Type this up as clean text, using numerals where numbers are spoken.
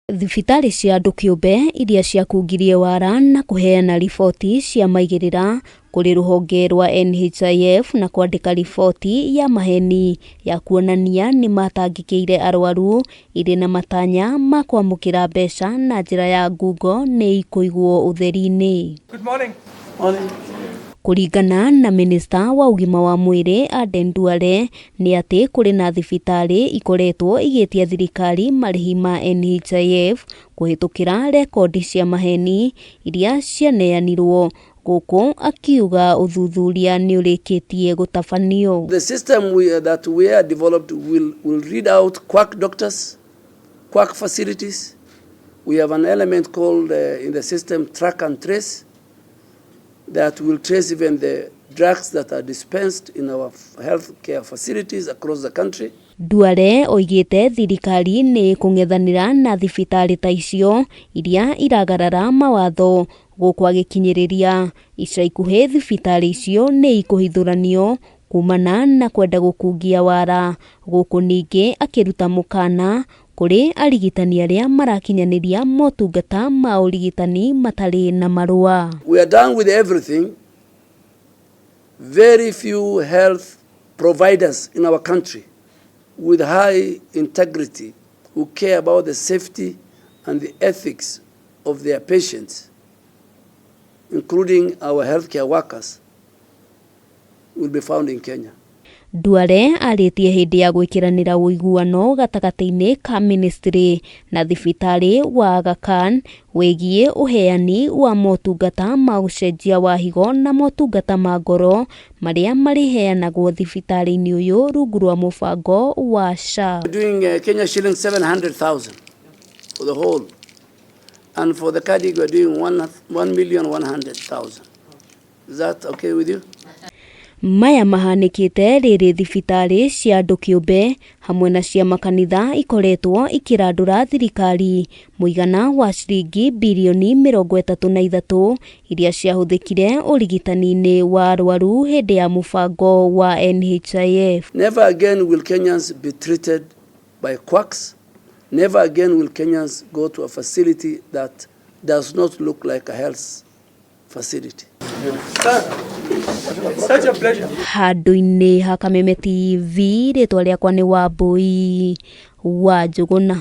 Thibitarĩ cia andũ kĩũmbe iria ciakungirie wara na kũheana riboti cia maigĩrĩra kũrĩ rũhonge rwa NHIF na kwandĩka riboti ya maheni ya kuonania nĩmatangĩkĩire arwaru irĩ na matanya ma kwamũkĩra mbeca na njĩra ya ngungo nĩ ikũigwo ũtheri-inĩ. Good morning. Morning. Kũringana na minista wa ũgima wa mwĩrĩ Aden Duale nĩ atĩ kũrĩ na thibitarĩ ikoretwo igĩtia thirikari marĩhi ma NHIF kũhĩtũkĩra rekondi cia maheni iria cianeanirwo gũkũ akiuga ũthuthuria nĩ ũrĩkĩtie gũtabanio. The system that we are developed will read out quack doctors, quack facilities. We have an element called in the system track and trace that will trace even the drugs that are dispensed in our healthcare facilities across the country. Duale oigĩte thirikari nĩ ĩkũng'ethanĩra na thibitarĩ ta icio iria iragarara mawatho gũkũ agĩkinyĩrĩria ica ikuhĩ thibitarĩ icio nĩ ikũhithũranio kumana na kwenda gũkungia wara gũkũ ningĩ akĩruta mũkana kũrĩ arigitani arĩa marakinyanĩria motungata ma ũrigitani matarĩ na marũa. We are done with everything. Very few health providers in our country with high integrity who care about the safety and the ethics of their patients, including our healthcare workers, will be found in Kenya. Duale arĩtie hĩndĩ ya gwĩkĩranĩra ũiguano gatagatĩ-inĩ ka ministry na thibitarĩ wa Aga Khan wĩgiĩ ũheani wa motungata ma ũcenjia wa higo na motungata ma ngoro marĩa marĩheanagwo thibitarĩ-inĩ ũyũ rungu rwa mũbango wa SHA. We're doing Kenya shilling 700,000 for the whole. And for the cardiac, we're doing 1,100,000. Is that okay with you? Maya mahanĩkĩte rĩrĩ thibitarĩ cia andũ kĩũmbe hamwe na cia makanitha ikoretwo ikĩrandũra thirikari mũigana wa ciringi birioni 33 iria ciahũthĩkire ũrigitani-inĩ wa arwaru hĩndĩ ya mũbango wa NHIF. Never again will Kenyans be treated by quacks. Never again will Kenyans go to a facility that does not look like a health facility. Sir, it's such a pleasure. Handũ-inĩ ha Kameme TV rĩtwa rĩakwa nĩ Wambui wa Njũgũna.